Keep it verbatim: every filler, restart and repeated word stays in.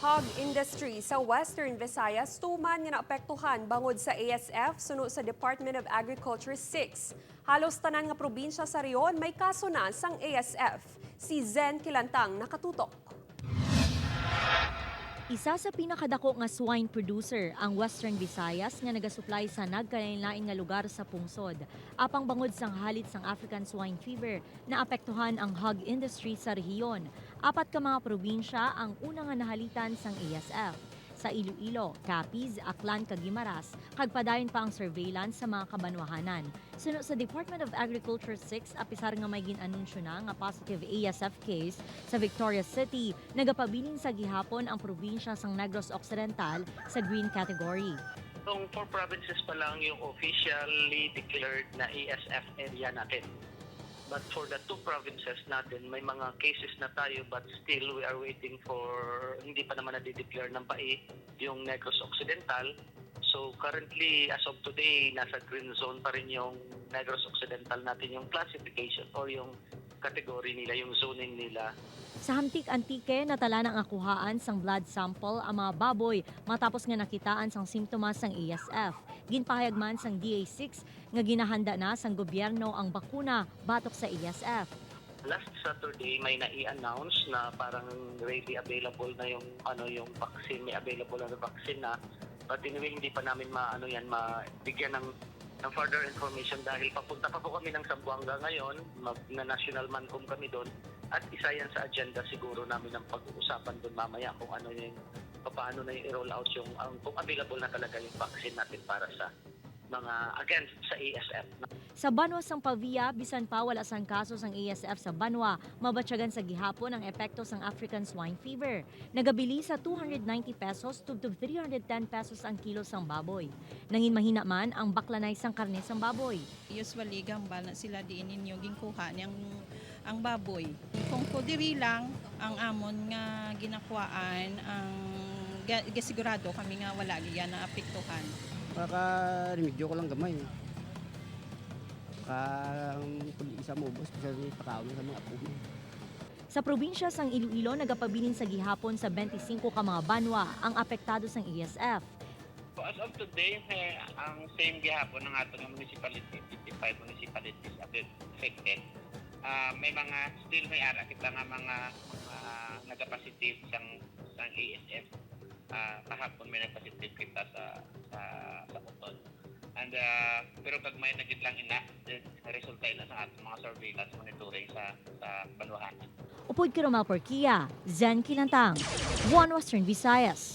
Hog industry sa Western Visayas tuman nga naapektuhan bangod sa A S F suno sa Department of Agriculture six. Halos tanan nga probinsya sa rehiyon may kaso na sang A S F. Si Zen Kilantang nakatutok. Isa sa pinakadako nga swine producer ang Western Visayas nga nagasuplay sa nagkalain-lain nga lugar sa pungsod. Apang bangod sang halit sang African swine fever, naapektuhan ang hog industry sa rehiyon. Apat ka mga probinsya ang una nga nahalitan sang A S F. Sa Iloilo, Capiz, Aklan, kag Guimaras, kag padayon pa ang surveillance sa mga kabanwahanan. Suno sa Department of Agriculture six, apisar nga may gin-anunsyo na nga positive A S F case sa Victoria City, nagapabilin sa gihapon ang probinsya sang Negros Occidental sa green category. Itong four provinces pa lang yung officially declared na A S F area natin. But for the two provinces natin, may mga cases na tayo, but still we are waiting for, hindi pa naman nade-declare ng bai yung Negros Occidental. So currently, as of today, nasa green zone pa rin yung Negros Occidental natin, yung classification or yung category nila, yung zoning nila. Sa Hamtic, Antique, natala na nga kuhaan sang blood sample ang mga baboy matapos nga nakitaan sang simptomas sang A S F. Ginpahayag man sang D A six nga ginahanda na sang gobyerno ang bakuna batok sa A S F. Last Saturday, may na-i-announce na parang ready available na yung, ano, yung vaccine, may available na vaccine na. But anyway, hindi pa namin ma-, ano yan, mabigyan ng, ng further information dahil papunta pa po kami ng Zamboanga ngayon. Mag, na national MANCOM kami doon. At isa yan sa agenda siguro namin ng pag-uusapan doon mamaya kung ano yung, paano na yung i-roll out yung, ang, kung available na talaga yung vaccine natin para sa mga against sa A S F. Sa banwa sang Pavia, bisan pa wala sang kaso sang A S F sa banwa, mabatyagan sa gihapon ang epekto sang African swine fever. Nagabili sa two hundred ninety pesos tubtob three hundred ten pesos ang kilo sang baboy. Nanginmahina man ang baklanay sang karne sang baboy. Usually, gambal na sila diin ninyo ginkuha niyang ang baboy. Kung ko diri lang ang amon nga ginakuhaan, ang ga-, gasigurado kami nga wala giya naapektuhan. Maka-remedyo ko lang gamay. Ka, ang pag-iisa mo, boss, kasi pakaon sa mga apo mo. Sa probinsya sang Iloilo, nagapabilin sa gihapon sa twenty-five ka mga banwa ang apektado sang A S F. As of today, eh, ang same gihapon ang ato nga municipality, fifty-five municipalities affected. Ah, may mga, still may ara kita nga mga, mga nagapositive sang, sang A S F. Ah, kahapon may nagpositive kita sa, sa, sa Coton. And, ah, pero gagmay na gid lang ina, then resulta ina sa aton mga surveillance monitoring sa, sa banwahanan. Upod kay Romel Porquia, Zen Kilantang, One Western Visayas.